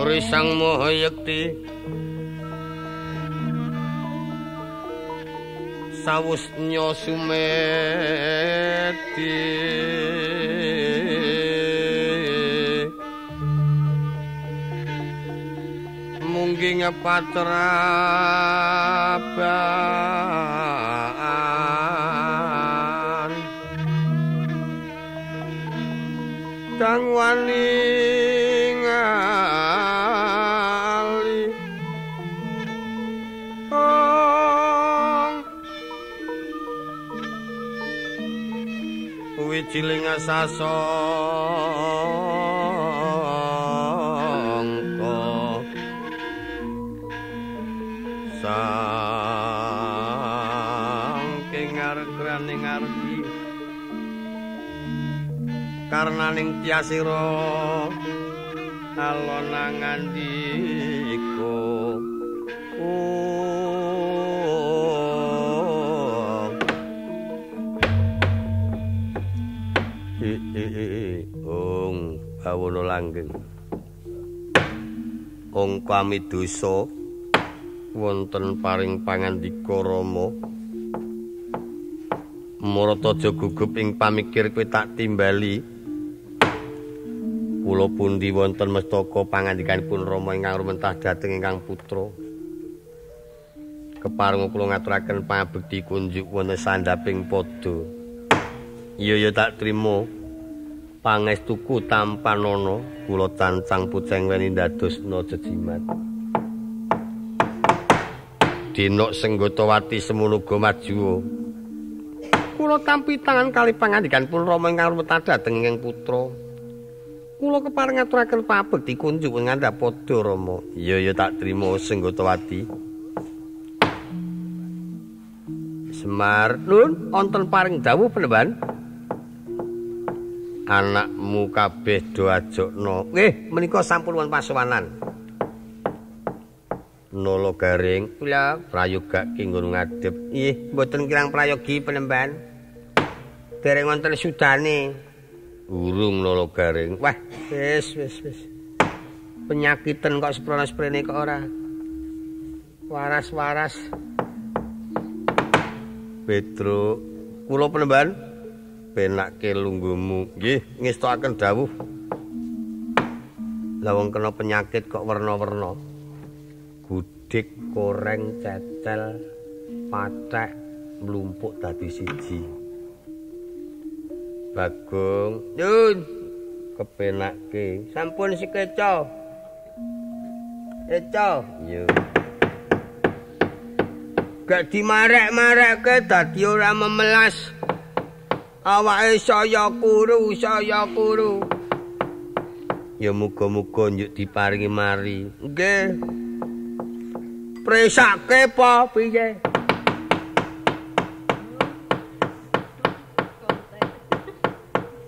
Risang Maha Yekti sawusnya sumedi munggi ngepatraban kang wani ngali wijiling sasongko saking argraning ardi karnaning tyasira alona ngandika. Ong bawono langgeng ong kamidosa wonten paring pangandika Rama. Marata aja gugup ing pamikir kowe tak timbali. Kula pundi wonten mestaka pangandikanipun Rama ingkang rumentah dhateng ingkang putra. Kepareng kula ngaturaken pangabekti kunjuk wonten sandhaping padha. Iya ya tak trima. Pangestuku tampanana kula cancang puceng weni ndadosna jejimat. Dinok Senggotawati semono uga maju. Kula tampi tangan kali pangandikanipun Rama ingkang rumetah dhateng ingkang putra. Kula kepareng ngaturaken pabekti kunjuk ngandhap padha Rama. Iya ya tak trima Senggotawati. Semar nun wonten paring dawuh penemban. Anakmu kabeh do ajokno. Nggih, menika sampun wonten pasowanan. Nala Garing, kula prayoga ki nggon ngadhep. Nggih, mboten kirang prayogi penemban. Dereng wonten sudane. Urung Nala Garing. Wah, wis wis wis. Penyakiten kok seprana-sprene kok ora. Waras-waras. Petro, kula penemban penakke lungguhmu. Nggih, ngestokaken dawuh. Lah wong kena penyakit kok werna-werna. Gudik, koreng, cecel, pathek, mlumpuk dadi siji. Bagong, nyun kepenakke. Sampun sikeca. Eca, iya. Gak dimarek-marekke dadi ora memelas. Awake saya kuru, saya kuru. Ya muga-muga njuk diparingi mari. Nggih. Presake apa piye?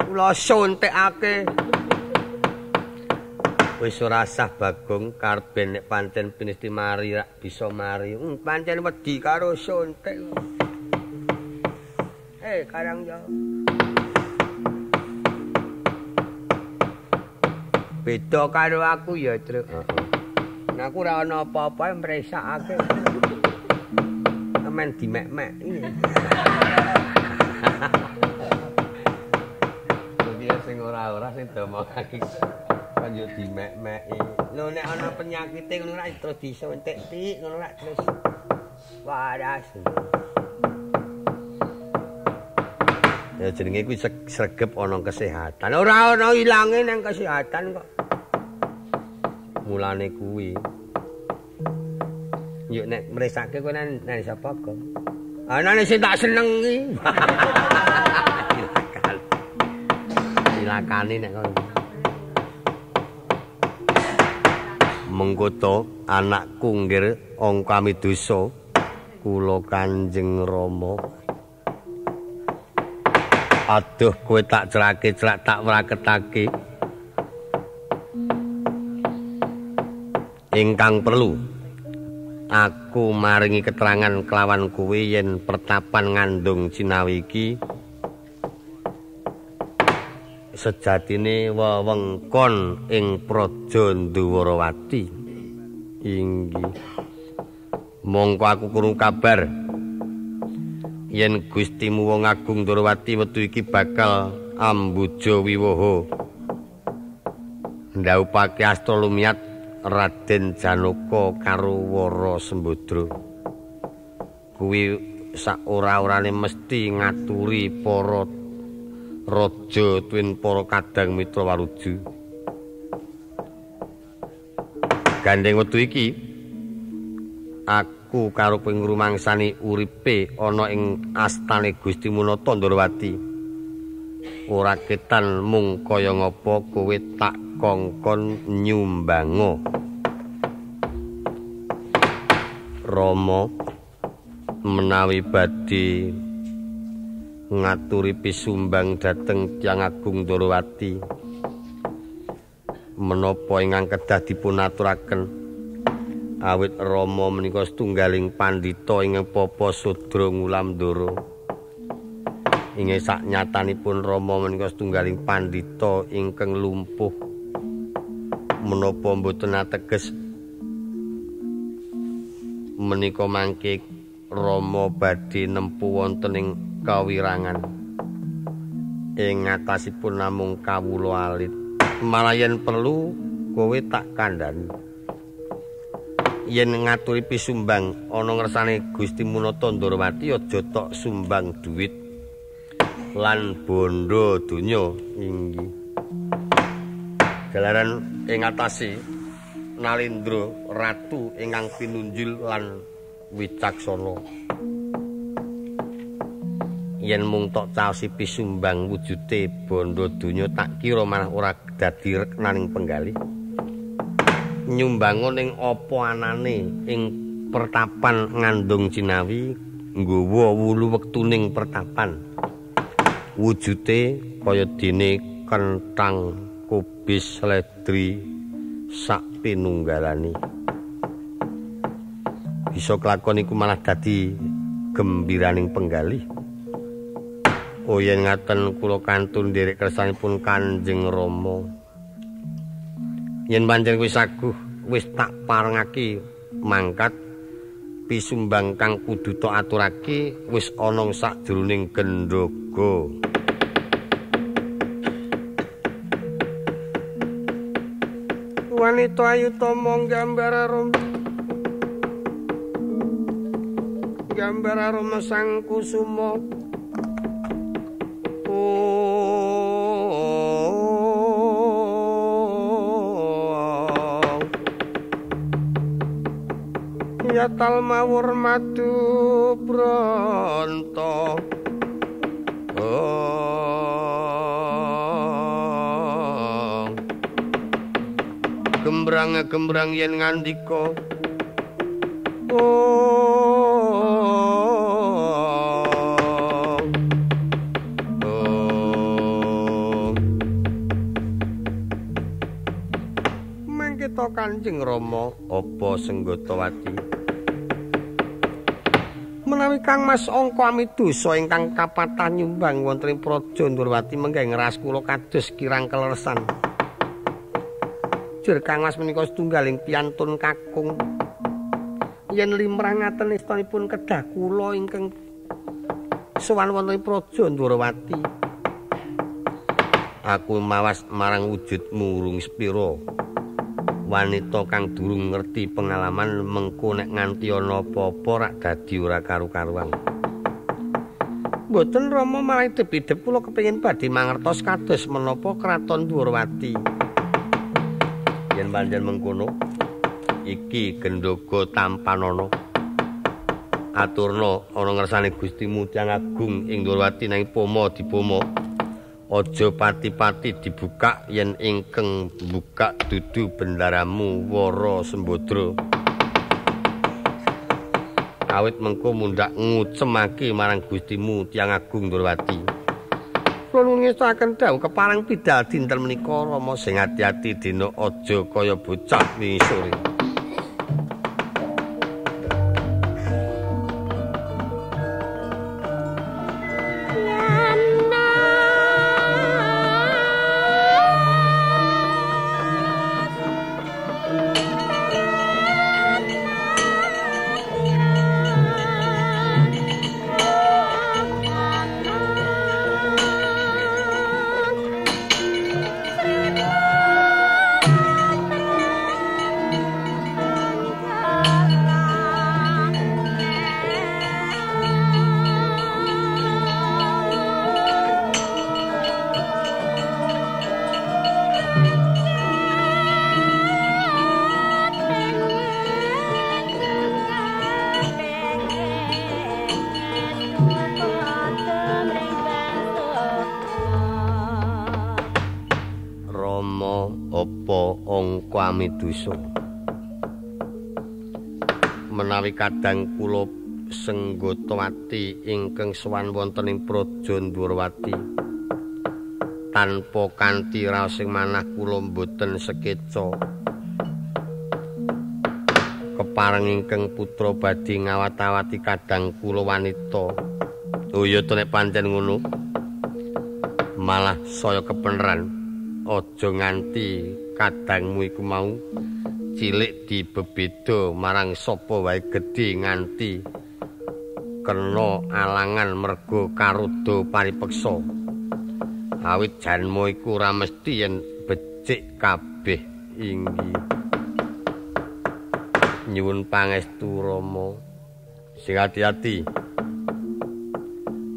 Kula suntikake. Wis ora sah Bagong, karben nek pancen pinesti mari rak bisa mari. Pancen wedi karo suntik. Karang yo. Beda karo aku ya, Truk. Heeh. Nah, aku ora ana apa-apa mresakake. Amen dimek-mek. Iki sing ora-ora sing diomongake kan yo dimek-meki. Lho nek ana penyakite ngono rak terus disuntik tik ngono rak terus waras. Ya jenenge kuwi sregep ana kesehatan. Ora ana ilange nang kesehatan kok. Mulane kuwi. Yuk nek mresake kowe nang sapa kok? Anane sing tak senengi. Cilakane nek ngono. Mengko to anakku nggir angka midosa kula Kanjeng Rama. Aduh kowe tak cerake cerak tak wraketake. Ingkang perlu aku maringi keterangan kelawan kowe yen pertapan ngandung Cinawi iki Sejatine wewengkon ing Praja Ndwarawati. Inggih. Mongko aku krungu kabar yen Gustimu Wong Agung Ndwarawati wektu iki bakal ambuja wiwaha. Ndhaupake asta lumiyat Raden Janaka karo Wara Sembadra. Kuwi sak ora-orane mesti ngaturi para raja tuwin para kadang mitra waruju. Gandeng wektu iki aku karo kowe ngrumangsani uripe ana ing astane Gusti Munata Ndrawati. Ora ketan mung kaya ngapa kowe tak kongkon nyumbango. Rama menawi badhe ngaturi pisumbang dhateng Tiyang Agung Ndrawati, menapa ingkang kedah dipunaturaken? Awit Rama menika setunggaling pandhita ingkang papa sudra ngulamdara. Ing saknyatanipun Rama menika setunggaling pandhita ingkang lumpuh. Menapa mboten ateges menika mangke Rama badhe nempu wonten ing kawirangan ing ngatasipun namung kawula alit. Malah yen perlu kowe tak kandhani. Yen ngaturi pisumbang ana ngersane Gusti Munata Ndrawati aja tok sumbang duit lan bondo donya. Inggih. Jalaran ing atase Nalindra ratu ingkang pinunjul lan wicaksana. Yen mung tok caosi pisumbang wujude bondo donya tak kira malah ora dadi reknaning penggalih. Nyumbango ning apa anane ing pertapan ngandung cinawi nggawa wulu wektuning pertapan. Wujude kaya dene kenthang kubis ledri sak pinunggalane. Bisa kelakon iku malah dadi gembiraning penggalih. Oh yen ngaten kula kantun nderek kersanipun Kanjeng Rama. Yen pancen wis saguh wis tak parengake mangkat pisumbang kang kudu tok aturake wis ana sakjroning gendhoga. Wanita ayu tama gambar arum gambar aroma sang kusuma. Yatal mawur madu bronto. Gembrang-gembrang yen ngandika. Mangkita Kanjeng Rama apa Senggotawati? Menawi Kang Mas Angka Amidosa ingkang kapatah nyumbang wonten ing Praja Ndrawati mengke ngras kula kados kirang keleresan. Jur Kang Mas menika setunggaling piantun kakung. Yen limrah ngaten istanipun kedah kula ingkang sowan wonten ing Praja Ndrawati. Aku mawas marang wujudmu urung sepira. Wanita kang durung ngerti pengalaman mengko nek nganti ana apa-apa rak dadi ora karu-karuan. Mboten Rama, malah idep-idep kula kepengin badhe mangertos kados menapa kraton Ndrawati. Yen pancen mengkono iki gendhoga tampanana. Aturna ana ngersane Gustimu Tiyang Agung ing Ndrawati nang pomo dipomo. Aja pati-pati dibuka yen ingkang buka dudu bendaramu Wara Sembadra. Awit mengko mundhak ngucemake marang Gustimu Tiyang Agung Ndrawati. Kula nuwun ngestakaken dawuh kepareng pidal dinten menika Rama sing ati-ati dina aja kaya bocah wingi sore. nampa angka amidosa. Menawi kadang kula Senggotawati ingkang sowan wonten ing Praja Ndwarawati tanpa kanthi raos sing manah kula mboten sekeca. Kepareng ingkang putra badhe ngawat-awati kadang kula wanita. Oh iya to nek pancen ngono. Malah saya kepeneran. Aja nganti kadangmu iku mau cilik dibebeda marang sapa wae gedhe nganti kena alangan merga karuda paripeksa. Awit janma iku ora mesti yen becik kabeh inggih. Nyuwun pangestu Rama. Sing ati-ati.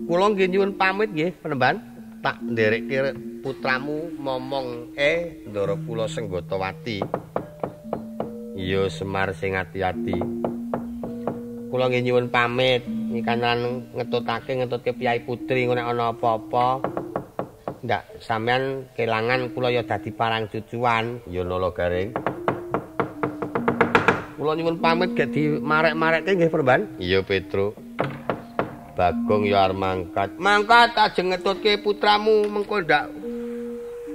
Kula nggih nyuwun pamit nggih, Penemban. Tak nderekke putramu momong ndara kula Senggotawati. Iya Semar sing ati-ati. Kula nggih nyuwun pamit. Iki kanan ngetutake piyai putri engko nek ana apa-apa. Ndak sampean kelangan kula ya dadi parang cucuan. Ya nala garing. Kula nyuwun pamit gek dimarek-marekke nggih Penemban. Iya Petruk. Bagong ya arep mangkat. Mangkat ajeng ngetutke putramu mengko ndak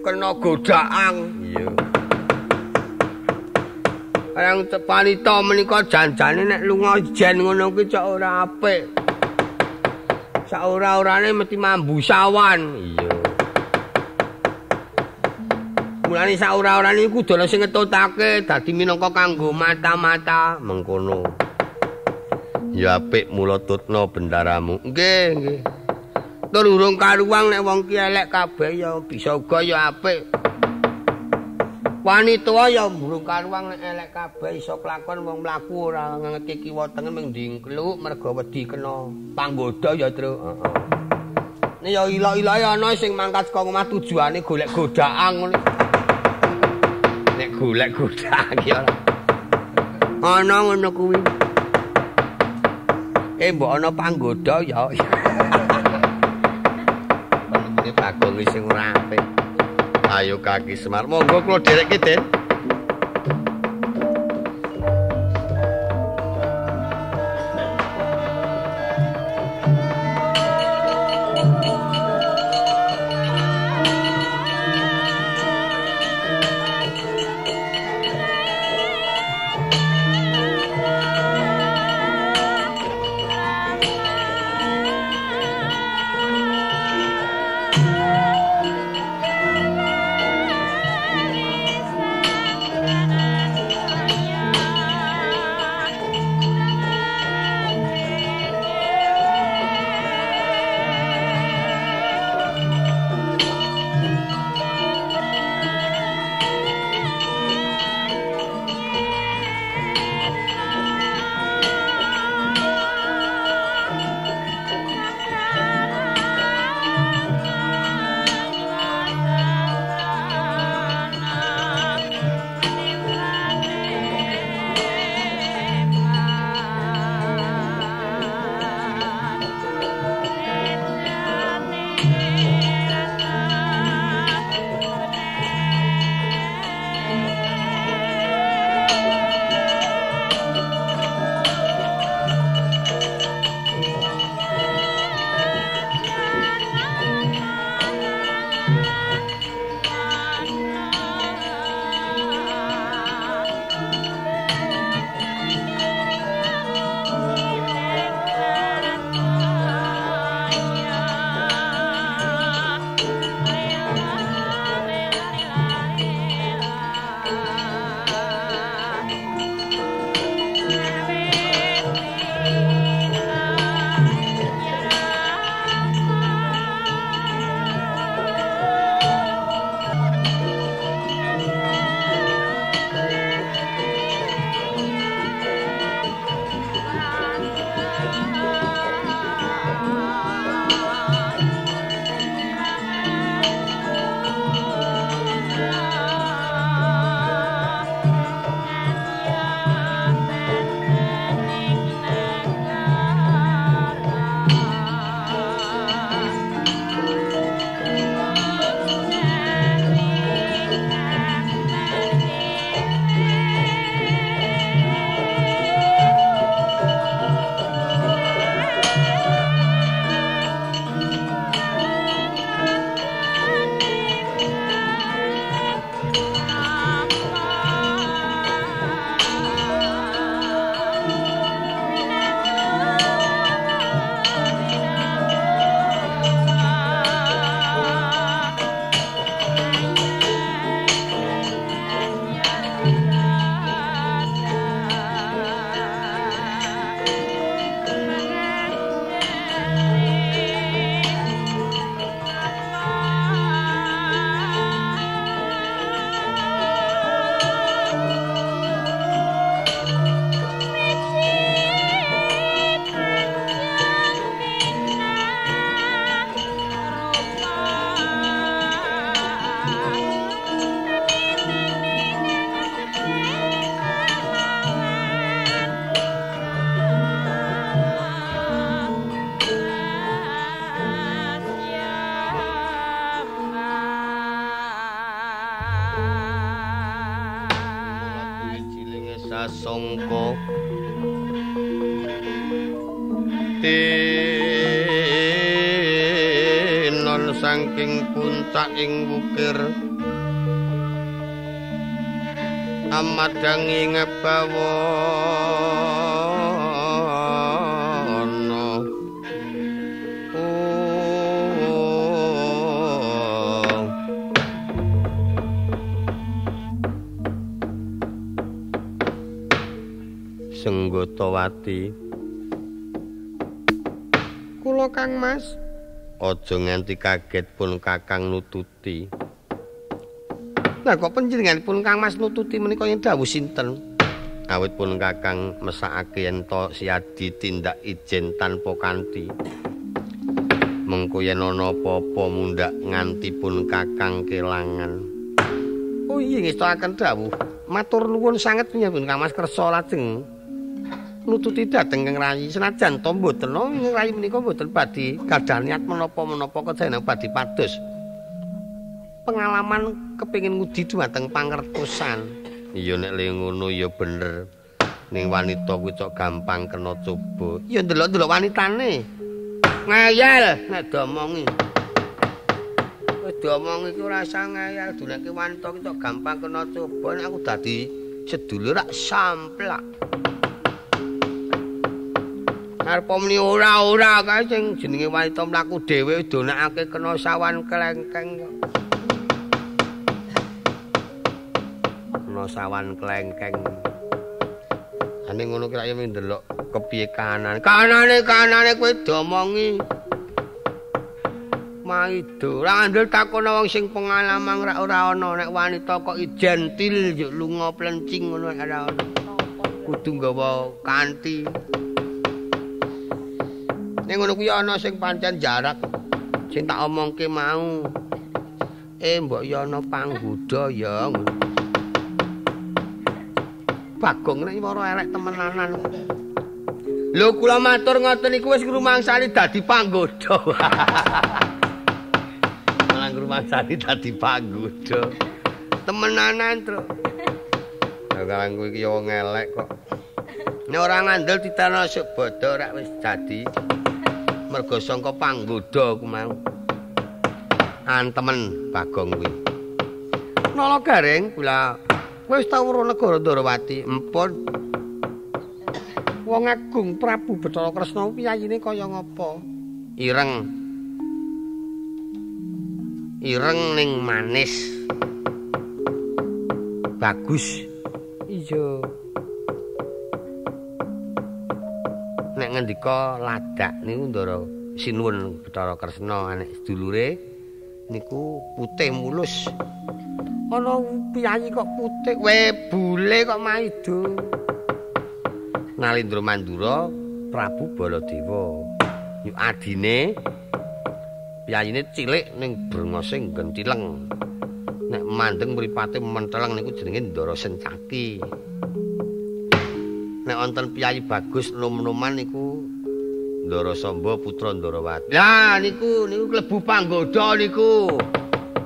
kena godaan. Iya. Kayang panita menika janjane nek lunga ijen ngono kuwi cok ora apik. Sak ora-orane mesti mambu sawan. Iya. Mulane sak ora-orane iku kudu ana sing ngetutake dadi minangka kanggo mata-mata mengkono. Ya apik mula tutna bendaramu. Nggih, nggih. Tur urung karuwang nek wong ki elek kabeh ya bisa uga ya apik. Wanita ya urung karuwang nek elek kabeh iso kelakon wong mlaku ora ngerti kiwa tengen mung ndingkluk mergo wedi kena panggoda ya, Truk. Heeh. Nek ya ilok-iloke ana sing mangkat saka omah tujuane golek godaan ngono. Nek golek godaan ki ora ana ngono kuwi. Mbok ana panggoda ya. Penune Bagong sing ora apik. Ayo kaki Semar, monggo kula dherekke, Den. Thank you. Sasongko tinon saking puncak ing wukir amadangi ngebawana. Senggotowati, kula Kang Mas, aja nganti kaget pun Kakang nututi. Lah kok panjenenganipun Kang Mas nututi menika yen dawuh sinten? Awit pun Kakang mesakake yen to Siadi tindak ijen tanpa kanthi. Mengko yen ana apa-apa mundhak nganti pun Kakang kelangan. Oh iya ngestokaken dawuh. Matur nuwun sanget pun Kang Mas kersa lajeng nututi dhateng Kang Rayi. Senajan to mboten ing Rayi menika mboten badhe gadah niat menapa-menapa kejane badhe pados pengalaman kepengin ngudi dhumateng pangertosan. Iya nek le ngono ya bener. Ning wanita kuwi cok gampang kena coba. Ya ndelok-ndelok wanitane. Ngeyel nek diomongi. Wis diomongi ki ora usah ngeyel, duneke wanita ki cok gampang kena coba. Nek aku dadi sedulur rak samplak. Arep muni ora-ora kae sing jenenge wanita mlaku dhewe donakake kena sawan klengkeng. Kena sawan klengkeng. Ane ngono ki rak ndelok kepiye kahanane. Kanane kowe diomongi. Maido, ora ngandel takon wong sing pengalaman rak ora ana nek wanita kok gentil yo lunga plencing ngono ora ana. Kudu nggawa kanthi. Ning ngono kuwi ana sing pancen jarak sing tak omongke mau. Mbok ya ana panggoda ya. Bagong nek wara elek temenanan. Lho kula matur ngoten niku wis ngrumangsani dadi panggoda. Malah ngrumangsani dadi panggoda. Temenanan, Truk. Lah karang kuwi iki ya wong elek kok. Nek ora ngandel ditana sik bodho rak wis dadi. Mergo sangka panggoda ku mau. Antemen Bagong kuwi. Nala Gareng kula wis tau weruh negara Ndorowati. Empun. Wong agung Prabu Bathara Kresna piyayine kaya ngapa? Ireng. Ireng ning manis. Bagus. Iya. Nek ngendika ladak niku Ndara sinuwun Bathara Kresna anek sedulure niku putih mulus. Ana piyayi kok putih, we bule kok maido. Nalindra Mandura Prabu Baladewa. Yuk adine piyayine cilik ning brengose gentileng. Nek mandeng mripate menteleng niku jenenge Ndara Sencaki. Nek wonten piyayi bagus nom-noman niku Ndara Samba putra Ndarawati. Lah niku klebu panggoda niku.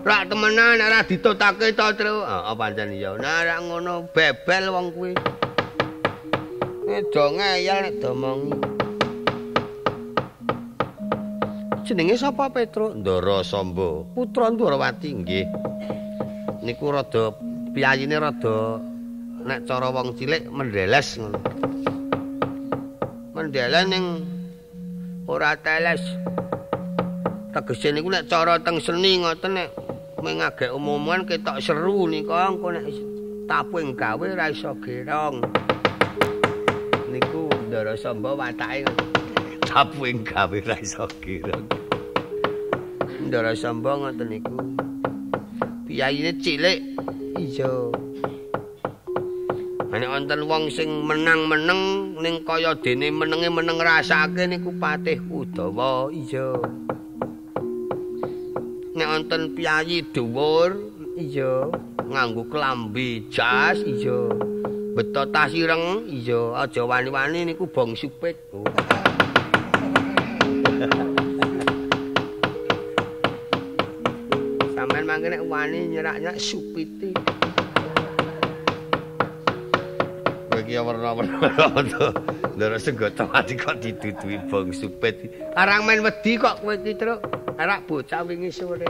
Rak temenan ora ditutake to, Tru. Heeh pancen iya. Nah rak ngono bebel wong kuwi. Nek do ngeyel nek domongi. Jenenge sapa Petruk? Ndara Samba putra Ndarawati nggih. Niku rada piyayine rada nek cara wong cilik mendeles ngono. Mendeles ning ora teles. Tegese niku nek cara teng seni ngoten nek mengagek umuman ketok seru nika engko nek tapuing gawe ora iso gerong. Niku Ndara Samba watake tapuing gawe ora iso gerong. Ndara Samba ngoten niku. Piyayine cilik. Iya. Nek wonten wong sing menang-meneng ning kaya dene menenge meneng ngrasake niku Patih Kudawa. Iya. Nek wonten piyayi dhuwur, iya, nganggo klambi jas, iya. Beto tas ireng, iya, aja wani-wani niku bong supit. Oh. Sampeyan mangke nek wani nyerak-nyerak supite. iki werna-werna. Ndara Senggotawati kok diduduhi bong supit. Arang main wedi kok kowe iki, Truk. Arak bocah wingi sore.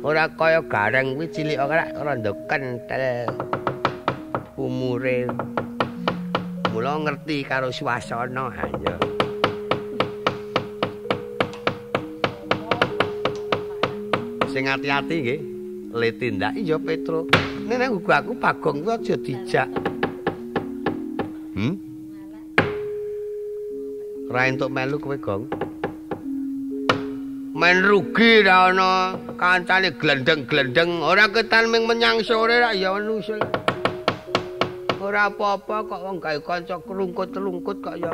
Ora kaya gareng kuwi cilik ora rada kentel umure. Mula ngerti karo suasana ayo. Sing ati-ati nggih, le tindak iya Petro. Nek nang uga aku Bagong kuwi aja dijak. Ora entuk melu kowe, Gong. Men rugi ra ana kancane glendeng-glendeng, ora ketan ming menyang sore ra ya nusul. Ora apa-apa kok wong gawe kanca krungkut-rungkut kok ya.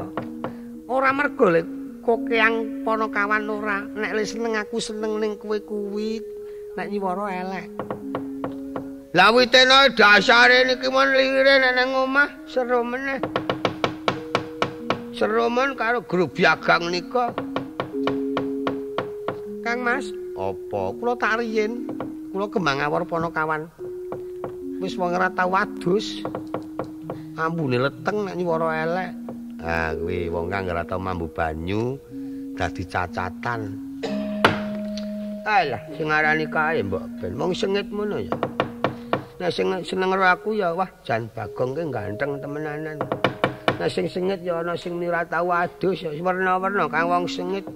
Ora mergo le kokeang ponokawan ora. Nek le seneng aku seneng ning kowe kuwi, nek nyiwara elek. Lah witene dasare niki mon lire nek nang omah seru meneh. Seru men karo grup biagang nika. Kang Mas, apa kula tak riyin? Kula kembang awor ponokawan. Wis wong ora tau adus. Ambune leteng nek nyuwara elek. Ah kuwi wong kang ora tau mambu banyu dadi cacatan. Alah sing aran kae mbok ben wong sengit ngono ya. Nek sing seneng karo aku ya wah jan Bagong ki ganteng temenanan. Nek sing sengit ya ana sing ora tau adus ya werna-werna kang wong sengit.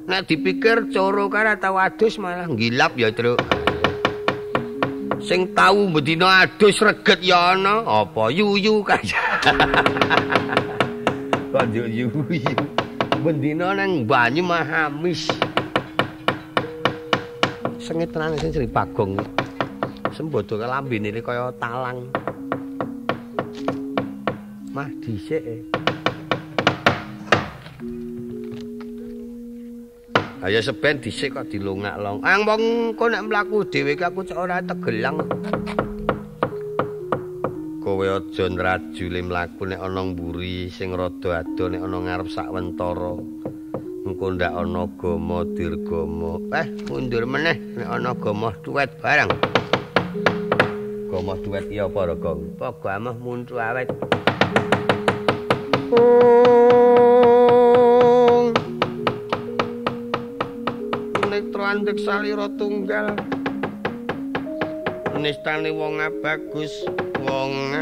Nek dipikir coro kae ora tau adus malah ngilap ya, Truk. Sing tau bendina adus reget ya ana apa yuyu kae. Kok njuk yuyu. Bendina nang banyu mahamis. Sengit tenan sing jenenge Bagong. Sembodo lambene kaya talang. Mah dhisik. Ayo seben dhisik kok dilongak-long. Ang wong engko nek mlaku dhewe ki aku cok ora tegelang. Kowe aja nrajule mlaku nek ana mburi sing rada ado nek ana ngarep sakwentara. Engko ndak ana gama dirgama. Mundur meneh nek ana gama duwet barang. Gama duwet ki apa, Gong? Pogo ameh muntu awet. Netra andhek salira tunggal. Nistane wong abagus, wong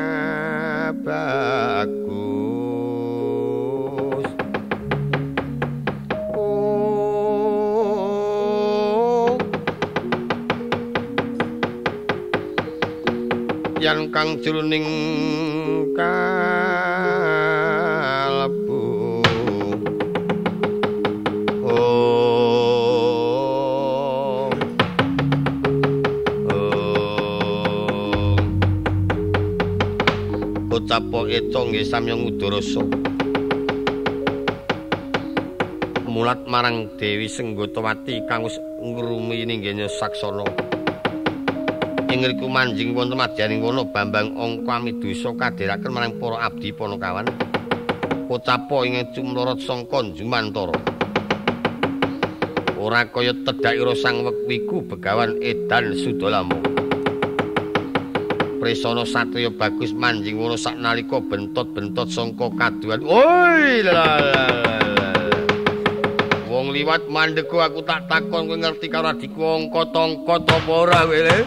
abagus. Oh. Yen kang jroning kalebu. Ucapo eco nggih samya ngudarasa. Mulat marang Dewi Senggotawati kang wis ngrumi ninggenya saksana. Ing ngriku manjing wonten madyaning wana Bambang Angka Amidosa kadheraken marang para abdi Panakawan. Ucapo ing cumlorot sangka jumantara. Ora kaya tedhakira sang wekwiku begawan edan Sudalama. Presana satriya bagus manjing wana saknalika bentot-bentot sangka kaduhan. Oi la la. Wong liwat mandhego aku tak takon kowe ngerti karo adikku angka-angka apa ora kowe le?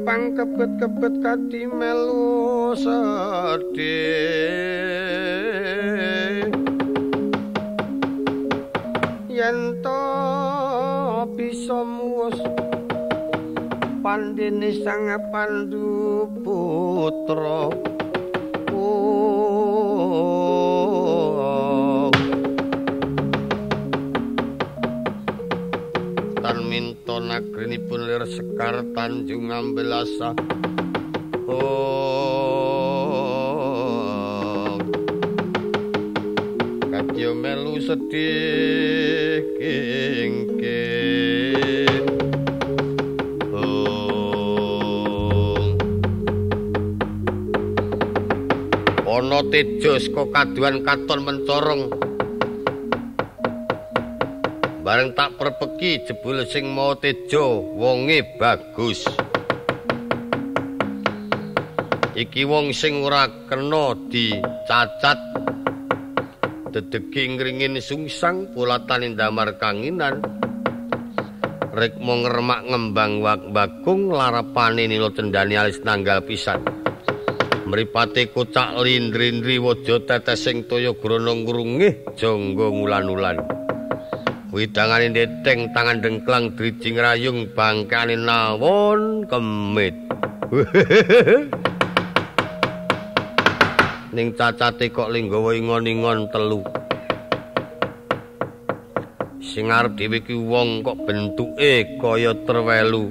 kepang kebet-kebet kadi melu sedih. Yen to bisa muwus pandene Sang Pandu putra. Tan minta nagrinipun Lir Sekar Tanjung Ambelasa. Oh, kadya melu sedih kingking. Oh, ana tejo saka kaduan katon mencorong. Bareng tak perpeki jebul sing mau tejo wonge bagus. Iki wong sing ora kena dicacat. Dedegi ngringin sungsang polatane ndamar kanginan. Rikma ngremak ngembang wak-bakung larapane nila cendhane alis nanggal pisan. Mripate kocak lindri-indri waja tetes sing toya grana ngrungih jangga ngulan-ulan. Widangane ndeteng tangan dengklang driji ngrayung bangkane nawon kemit. Ning cacate kok linggawa ingon-ingon telu. Sing arep dhewe ki wong kok bentuke kaya terwelu.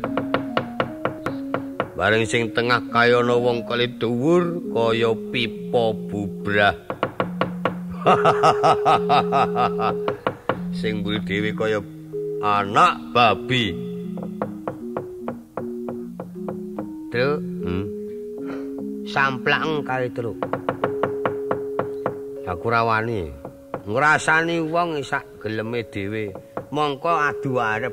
Bareng sing tengah kaya ana wong kali dhuwur kaya pipa bubrah. Sing mburi dhewe kaya anak babi. Truk, samplak kae, Truk. Aku ra wani. Ngrasani wong sak geleme dhewe, mongko adu arep.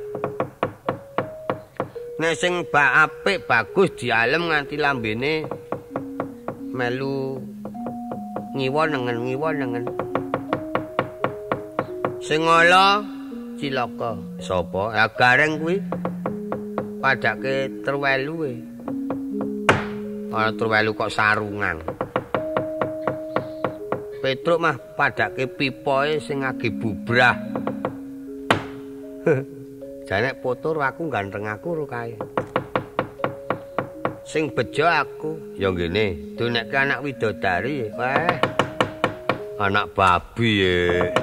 Nek sing apik bagus dialem nganti lambene melu ngiwa nengen ngiwa nengen. Sing ala cilaka. Sapa? Ya gareng kuwi. Padake terwelu e. Ana terwelu kok sarungan. Petruk mah padake pipoe sing agi bubrah. Jane foto aku ganteng aku ro kae. Sing bejo aku. Ya ngene, donekke anak widodari. Wah. Anak babi e.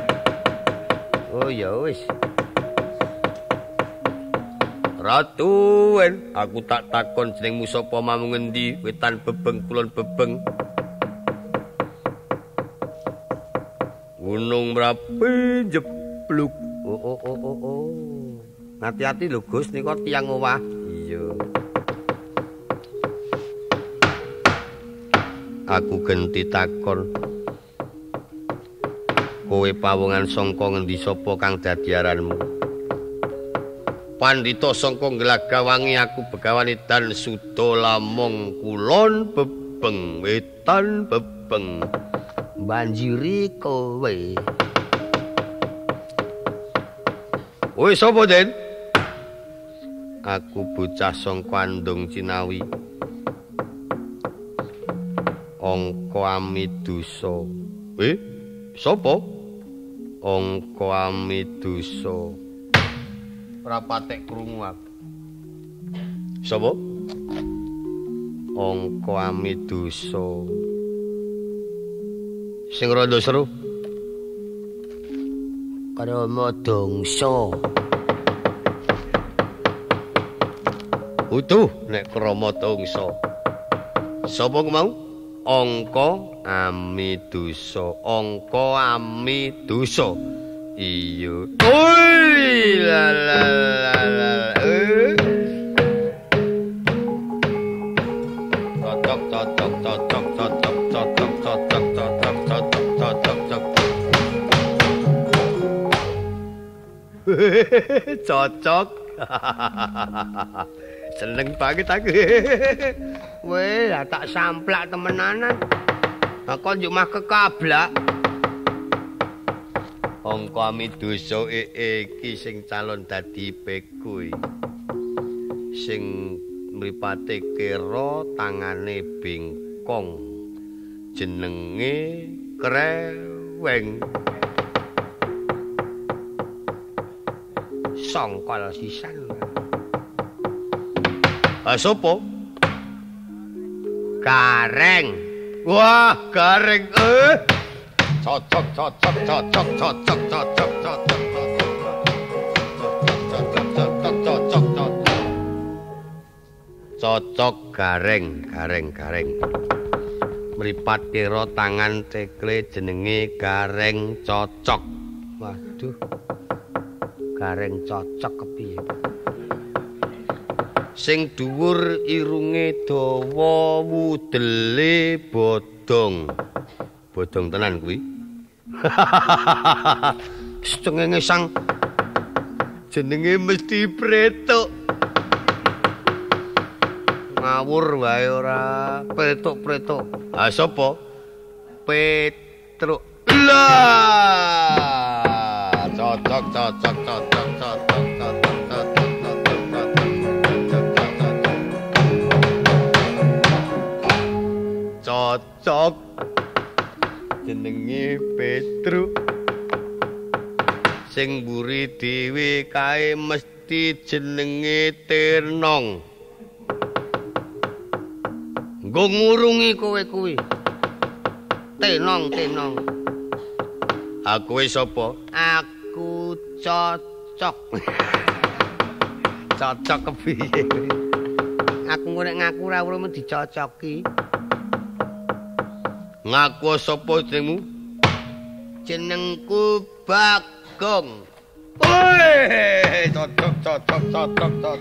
Oh ya wis. Ratuwen, aku tak takon jenengmu sapa mamu ngendi, wetan bebeng kulon bebeng. Gunung Merapi jebluk. Oh oh oh oh oh. Hati-hati lho Gus, nika tiyang owah. Iya. Aku genti takon. Kowe pawongan sangka ngendi sapa kang dadi aranmu? Pandhita sangka Glagawangi aku begawan edan suda lamong kulon bebeng wetan bebeng. Banjiri kowe. Kowe sapa, Den? Aku bocah sangka Andung Cinawi. Angka Amidusa. Sapa? Angka Amidusa. Ora patek krungu aku. Sapa? Angka Amidusa. Sing rada seru. Krama Dongsa. Utuh nek krama dongsa. Sapa ku mau? Angka Amidusa. Angka Amidusa. Iya. Oi la la la la. Cocok cocok cocok cocok cocok cocok cocok cocok cocok cocok. Cocok. Seneng banget aku. Weh, lah tak samplak temenanan. Aku njuk mah kekablak. Angka Amidusa iki sing calon dadi peku. Sing Mripate kera, tangane bengkong. Jenenge Kreweng. Songkol sisan. Ah sapa? Gareng. Wah, gareng. Cocok cocok cocok cocok cocok cocok cocok cocok cocok cocok. Cocok gareng, gareng, gareng. Mripat kira tangan tekle jenenge Gareng Cocok. Waduh. Gareng Cocok kepiye? Sing dhuwur irunge dawa, wudele bodong. Bodong tenan kuwi. Cengenge sang jenenge mesti Pretuk. Ngawur wae ora. Pretuk-pretuk. Ah sapa? Petruk. Lah, cocok cocok cocok cocok cocok cocok cocok cocok. Jenenge Petruk. Sing mburi dhewe kae mesti jenenge Tenong. Nggo ngurungi kowe kuwi. Tenong, tenong. Aku wis sapa? Aku Cocok. Cocok kepiye? Aku nek ngaku ora urung dicocoki. Ngaku sapa jenengmu? Jenengku Bagong. Woi, cocok cocok cocok cocok.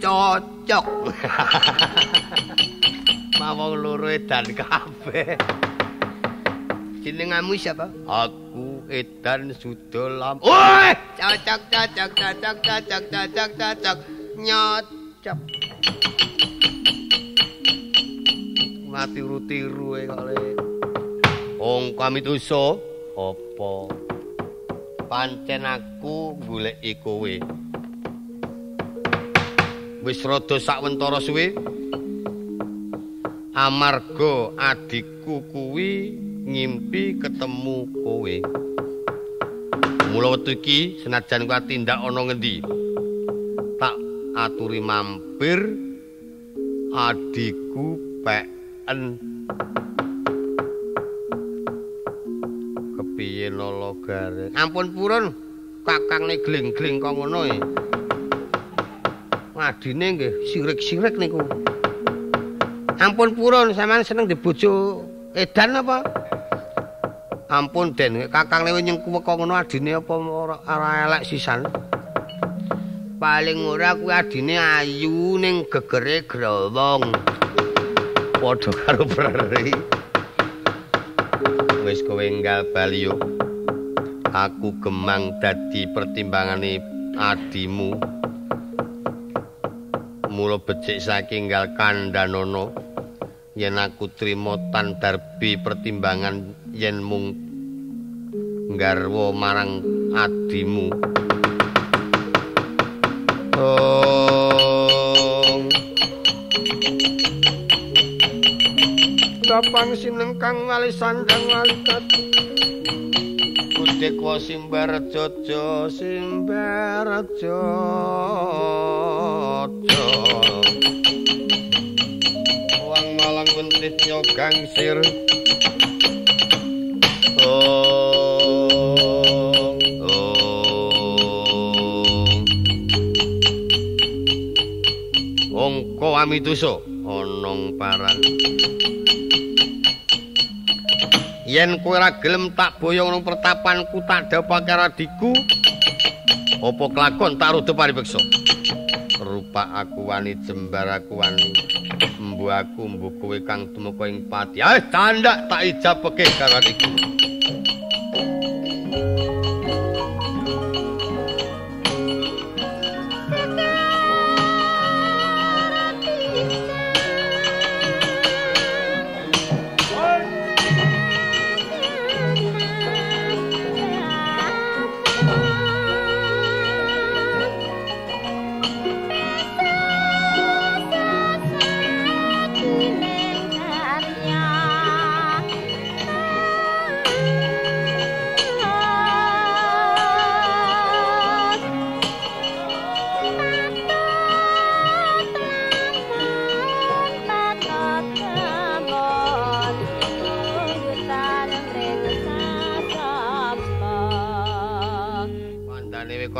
Cocok. Mawon loro edan kabeh. Jenengamu siapa? Aku Edan Sudolam. Woi, cocok cocok cocok cocok cocok cocok. Nyocok. Mati tiru-tiru e kok le. Wong kami dosa apa? Pancen aku goleki kowe. Wis rada sawentara suwe. Amarga adikku kuwi ngimpi ketemu kowe. Mula wektu iki senajan kuwi tindak ana ngendi, tak aturi mampir adikku peken. Kepiye nala gareng? Ampun purun, kakangne gling-gling kok ngono e. Adine nggih sirik-sirik niku. Ampun purun, sampean seneng di bojo edan apa? Ampun Den, kakangne nyengku kok ngono adine apa ora elek sisan. Paling ora kuwi adine ayu ning gegere growong. Padha karo preri. Wis kowe enggal bali yo. Aku gemang dadi pertimbangane adimu. Mula becik saiki enggal kandhanono yen aku trima tan darbi pertimbangan yen mung nggarwa marang adimu. Ong Tapang sinengkang wali sandang wali tatu Kudekwa simbar jojo simbar jojo Wang malang wentit nyogangsir. Ong ong Ongko amitusa onong paran. Yen kowe ora gelem tak boyong nang pertapanku tak dhapake adikku, apa kelakon tak rudha paripeksa. Rupa aku wani jembar aku wani, embu aku embu kowe kang tumeka ing pati. Ah tandak tak ijabeke karo adikku.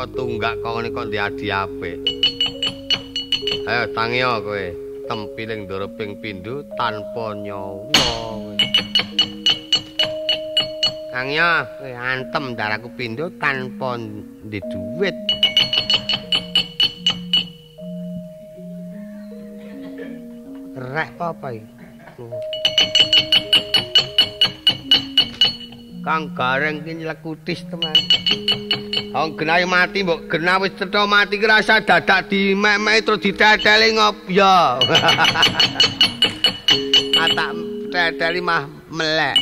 Kok tunggak kok ngene kok adi apik. Ayo tangiya kowe, tempiling ndara ping pindho tanpa nyawa. Tangiya, kowe antem ndaraku pindho tanpa ndek dhuwit. Rek apa iki? Kang Gareng ki nyelekutis teman. Wong genahe mati mbok genah wis cetha mati ki rasa dadak dimek-mek terus diteteli ngop ya. Atak teteli mah melek.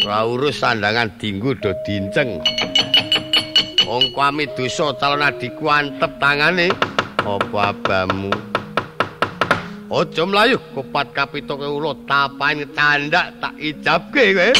Ora urus sandangan dinggo do dinceng. Wong kami dosa calon adikku antep tangane apa abamu. Aja mlayu kopat kapitoke ula tapane tandak tak ijabke kowe.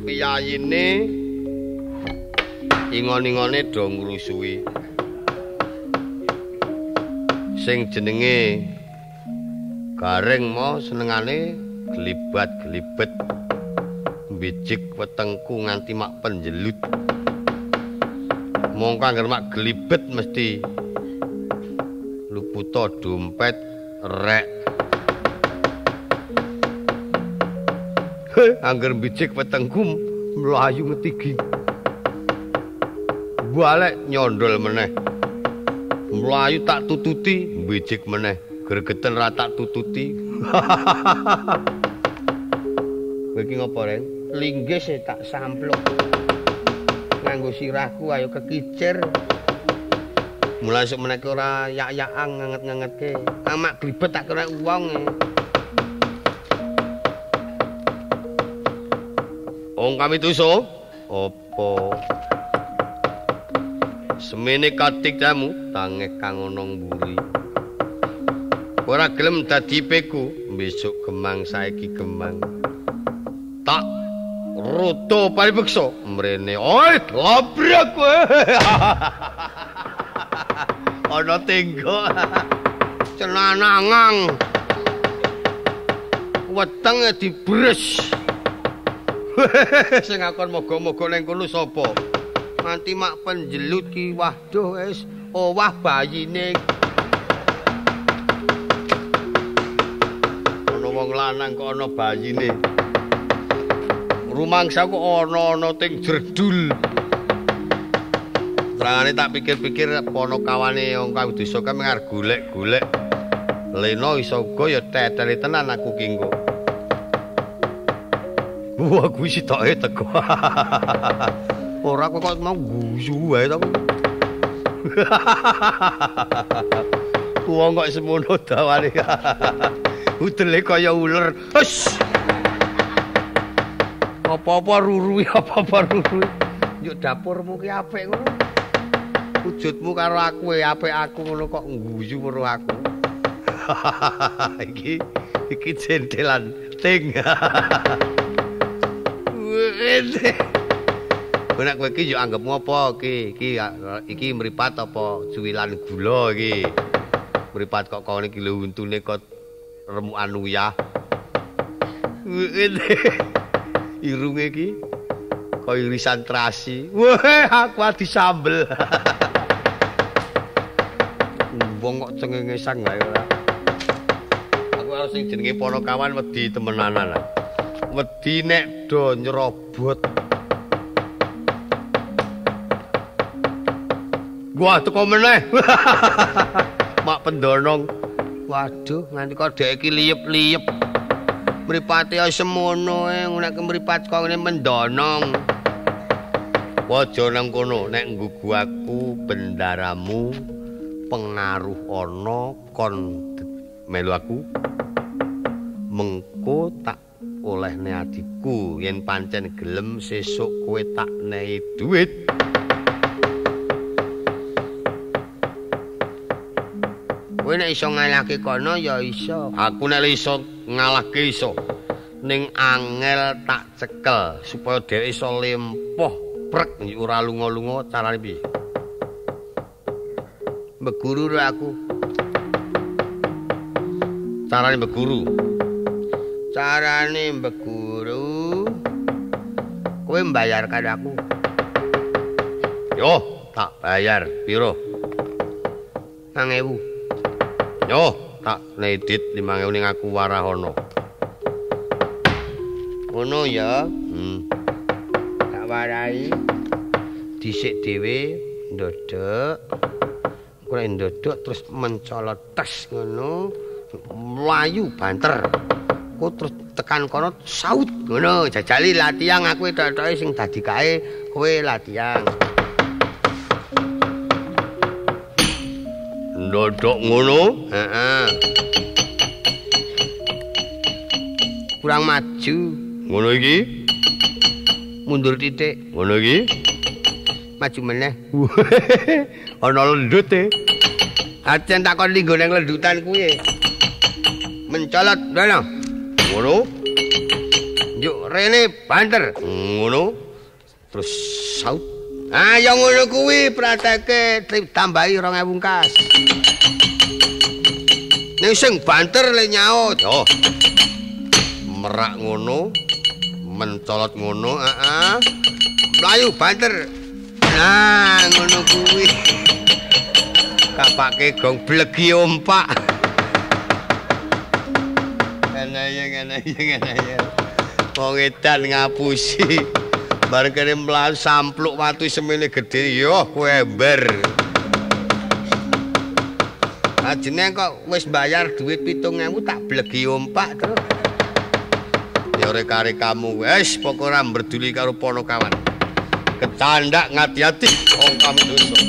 Piyayine ingon-ingone do ngrusuhi. Sing jenenge Gareng mo senengane glibat-glibet mbijik wetengku nganti mak penjelut. Mongko angger mak glibet mesti luputa dompet rek. Angger mbijik wetengku mlayu ngetigi. Balik nyondol meneh. Mlayu tak tututi, mbijik meneh. Gregeten ra tak tututi. Kowe iki ngopo, Reng? Linggis tak sampluk. Nganggo sirahku ayo kekicir. Mulai esuk meneh ora yak-yakan nganget-ngangetke. Amak glibet tak kena wong. Wong kami tuso apa? Semene katik jamu tangeh kang ana mburi. Ora gelem dadi peku, besok gemang saiki gemang. Tak ruto paribeksa mrene. Oi, labrak kowe. Ana tenggok. Cenanangang. Wetenge dibres. Sing akon moga-moga ning kono sapa? Nganti mak penjelut ki waduh wis owah bayine. Ana wong lanang kok ana bayine. Rumangsa kok ana-ana ting jerdul. Terangane tak pikir-pikir ponokawane wong kawidesa kae mung arep golek-golek. Lena iso uga ya tetele tenan aku ki engko. Wah, kuwi sitoke teko. Ora kok mau guyu wae to. Wong kok semono dawane. Udele kaya uler. Hus. Apa-apa ruruwi, apa-apa ruruwi. Yuk dapurmu ki apik ngono. Wujudmu karo aku apik aku ngono kok ngguyu weruh aku. Iki iki jendelan ting. Nek kowe iki yo anggepmu apa iki? Iki iki mripat apa cuwilan gula iki? Mripat kok kene iki lho untune kok remukan uyah. Irunge iki kaya irisan terasi. Wah, aku disambel. Wong kok cengengesan gawe ora. Aku karo sing jenenge Ponokawan wedi temenanan. Wedi nek do nyerobot. Wah, teko meneh. Mak pendonong. Waduh, nganti kok dhek iki liyep-liyep. Mripate ya semono e, nek mripat kok ngene mendonong. Aja nang kono, nek nggugu aku bendaramu pengaruh ana kon melu aku. Mengko tak olehne adikku yen pancen gelem sesuk kowe tak nehi dhuwit. Kowe nek iso ngalahke kono ya iso. Aku nek iso ngalahke iso. Ning angel tak cekel supaya dheweke iso lempoh prek ora lunga-lunga carane piye? Mbeguru aku. Carane mbeguru. Carane mbeguru kowe mbayar karo aku. Yo, tak bayar piro? 5.000. Yo, tak nedit 5.000 ning aku warahana. Ngono ya. Tak warai. Dhisik dhewe ndodhok. Engko nek ndodhok terus mencolot tes ngono, mlayu banter. Aku terus tekan kono saut ngono, jajali latihan aku tok-toke sing dadi kae kowe latihan. Ndodhok ngono? Heeh. Kurang maju. Ngono iki? Mundur titik. Ngono iki? Maju meneh. Ana lendute. Ajen takon linggo nang lendutan kuwi. Mencolot ngono. Ngono. Njuk rene banter. Ngono. Terus saut. Ah ya ngono kuwi prateke tambahi 2000 kas. Ning sing banter le nyaut. Yo. Merak ngono, mencolot ngono, heeh. Mlayu banter. Nah, ngono kuwi. Kapake gong blegi ompak. Ngene. Wong edan ngapusi. Bareng kene mlayu sampluk watu semene gedhe, yo kowe ember. Ajene kok wis bayar duit 7.000 tak blegi ompak terus. Ya reka-rekamu wis pokoke ora mberduli karo Ponokawan. Kecandak ngati-ati wong kami dosa. Cari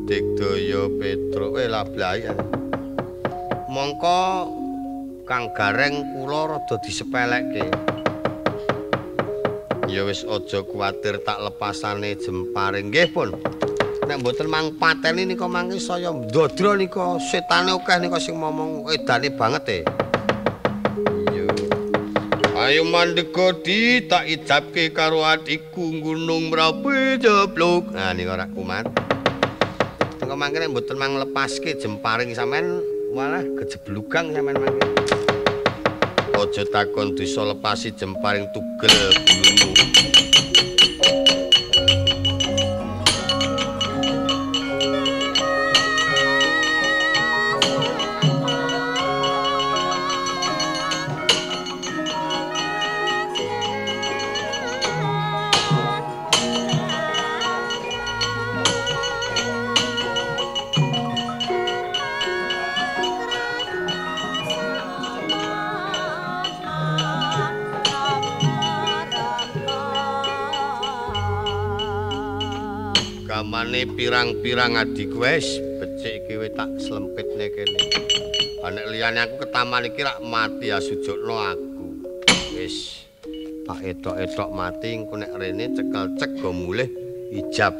Digdaya Petruk lablai. Mongko Kang Gareng kula rada disepelekke. Ya wis aja kuwatir tak lepasane jempare. Nggih pun. Nek mboten mang pateni nika mangke saya ndodro nika setane akeh nika sing momong edane banget e. Iya. Ayo mandeka di tak ijabke karo adikku Gunung Merapi jeblok. Nah nika ora kumat. Nika mangke nek mboten mang lepaske jemparing sampean malah kejeblugang sampean mangke. Aja takon dosa lepasi jemparing tugel bulumu. Gamane pirang-pirang adikku wis becik iki wis tak slempitne kene. Ha nek liyane aku ketaman iki rak mati asujukno aku. Wis tak etok-etok mati engko nek rene cekel cek go mulih ijab.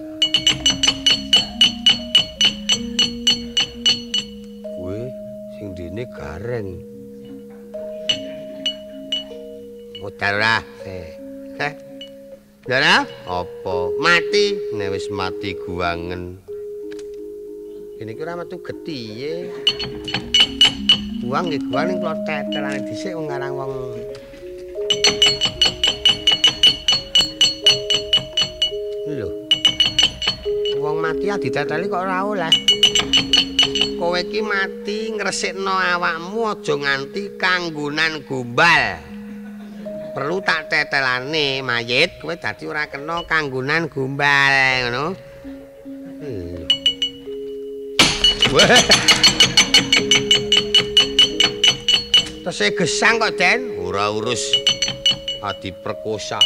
Kowe sing dene Gareng. Modal ora? Heh. Ndara, apa? Mati, nek wis mati guwangen. Ini ki ora metu getihe. Buang nggih guang ning kula tetelane dhisik wong ngarang wong. Lho. Wong mati diteteli kok ora oleh. Kowe iki mati ngresikno awakmu aja nganti kanggonan gombal. Perlu tak tetelane mayit kowe dadi ora kena kanggonan gombal ngono. Weh. Tesih gesang kok, Den. Ora urus adi perkosa.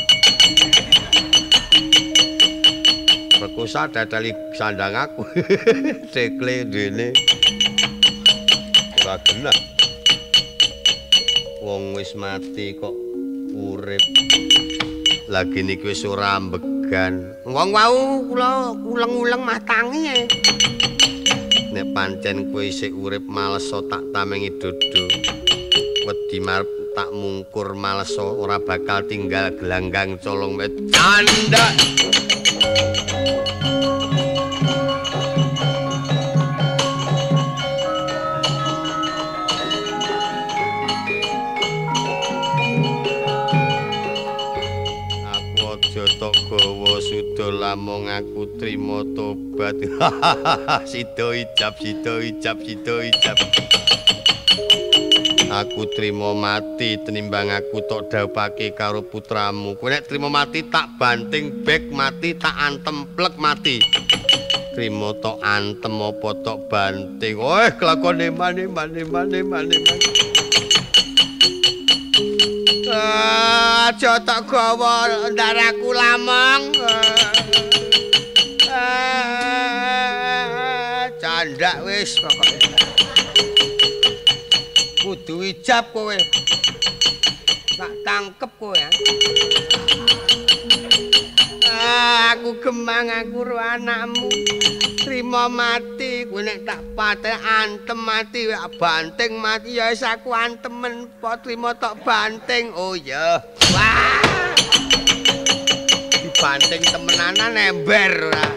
Perkosa dadali sandang aku. Cekle dene. Ora genah. Wong wis mati kok urip. Lagi niki wis ora ambegan. Wong wau kula uleng-uleng mah tangi e. Nek pancen kowe isih urip males tak tamengi dodo. Wedi marep tak mungkur males ora bakal tinggal gelanggang colong canda. Gawa suda lamong aku trimo tobat. Sida ijab, sida ijab, sida ijab. Aku trimo mati tenimbang aku tok dhawuhake karo putramu. Kowe nek trimo mati tak banting bek mati, tak antem plek mati. Trimo tok antem apa tok banting. Oh, kelakone mane mane mane mane. Aja tak gawa ndaraku lamong. Candak wis pokoke. Kudu ijab kowe. Tak tangkep kowe. Aku gemang aku ro anakmu. Trimo mati kowe nek tak pateh antem mati, banting mati ya wis aku antemen po trimo tok banting. Oh iya. Wah. Dibanting temenanan ember ora.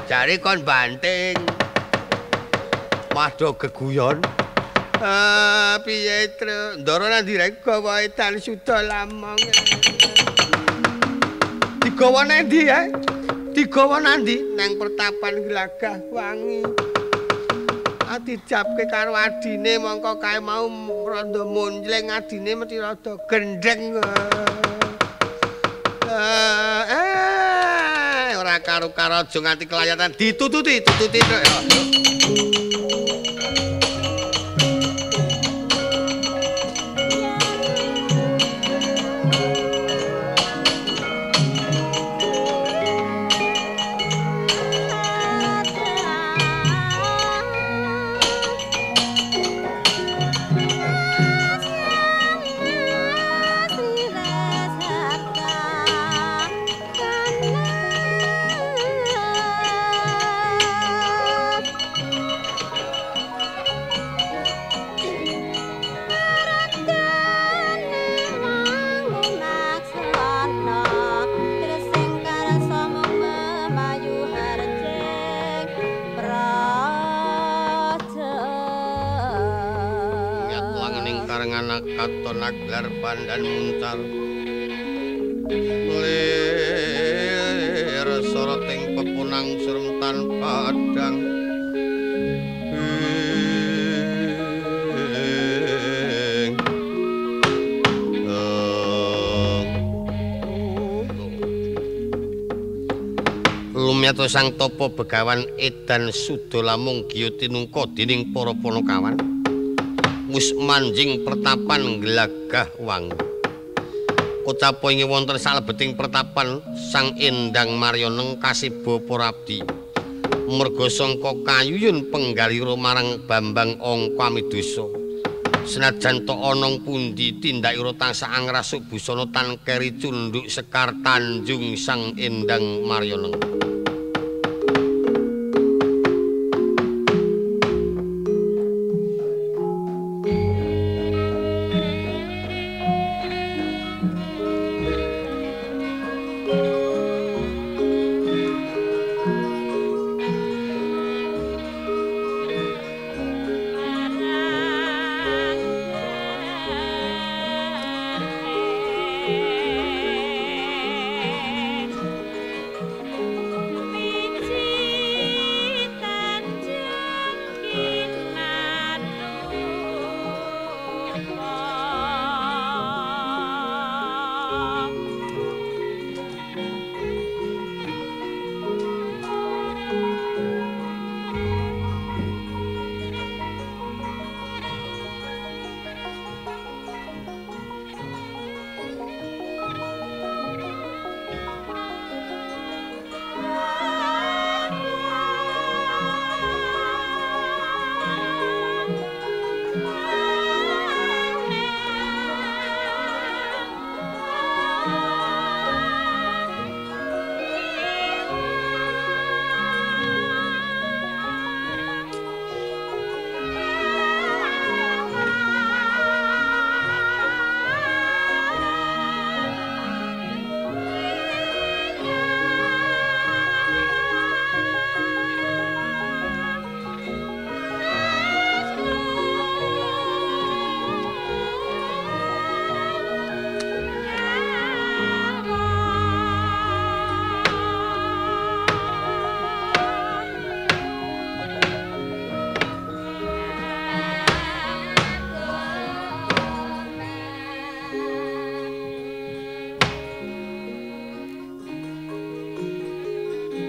Jare kon banting. Mah do geguyon. Piye, Tru? Ndara nang ndi rek gawa edan suda lamong. Digawa nang ndi ya? Digawa nang ndi? Nang pertapan Glagah Wangi. Dijabke karo adine mongko kae mau rada monjleng adine mesti rada gendheng. Ora karo-karo aja nganti kelayatan ditututi, tututi Truk ya. Anak katon aglar pandan muncar lir soroting pepunang seremtan padang lumyato sang tapa begawan edan suda lamung giya tinungka dening para panakawan wis manjing pertapan glagah wangu. Kocapa ing wonten salebeting pertapan Sang Endang Maryaneng kasiba para abdi. Merga sangka kayuyun penggalira marang Bambang Angka Amidosa. Senajan ta ana pundi tindakira tansah angrasuk busana tan keri cundhuk sekar tanjung Sang Endang Maryaneng.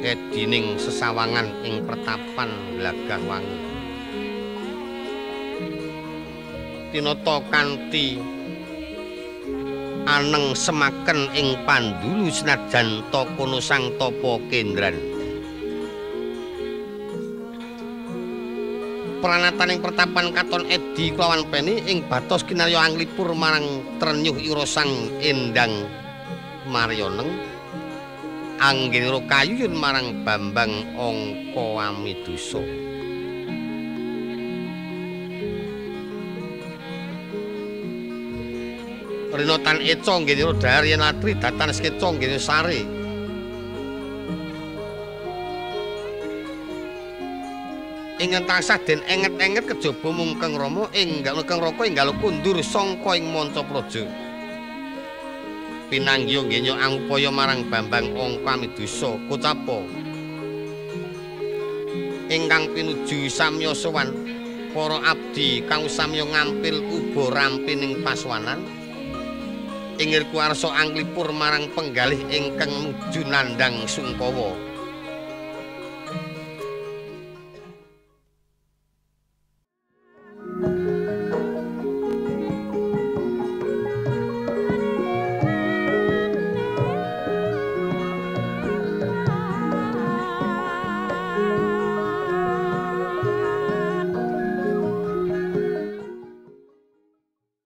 Edining sesawangan ing pertapan Glagah Wangi. Tinata kanthi aneng semaken ing pandulu senajan ta kono sang tapa kendran. Pranataning pertapan katon edi kelawan peni ing batos kinarya anglipur marang trenyuh ira Sang Endang Maryaneng. Anggenira kayuyun marang Bambang Angka Amidosa. Rinotan eca anggenira dhahar yen latri datan skeca anggenira sare. Ingkang tansah den enget-enget kejaba mung Kang Rama enggal Kang Raka enggal kundur sangka ing manca praja. Pinanggiya nggenya angupaya marang Bambang Angka Amidosa kocapa ingkang pinuju samya sowan para abdi kang samya ngampil uba rampining paswanan ingir kuwarsa anglipur marang penggalih ingkang nuju nandhang sungkawa.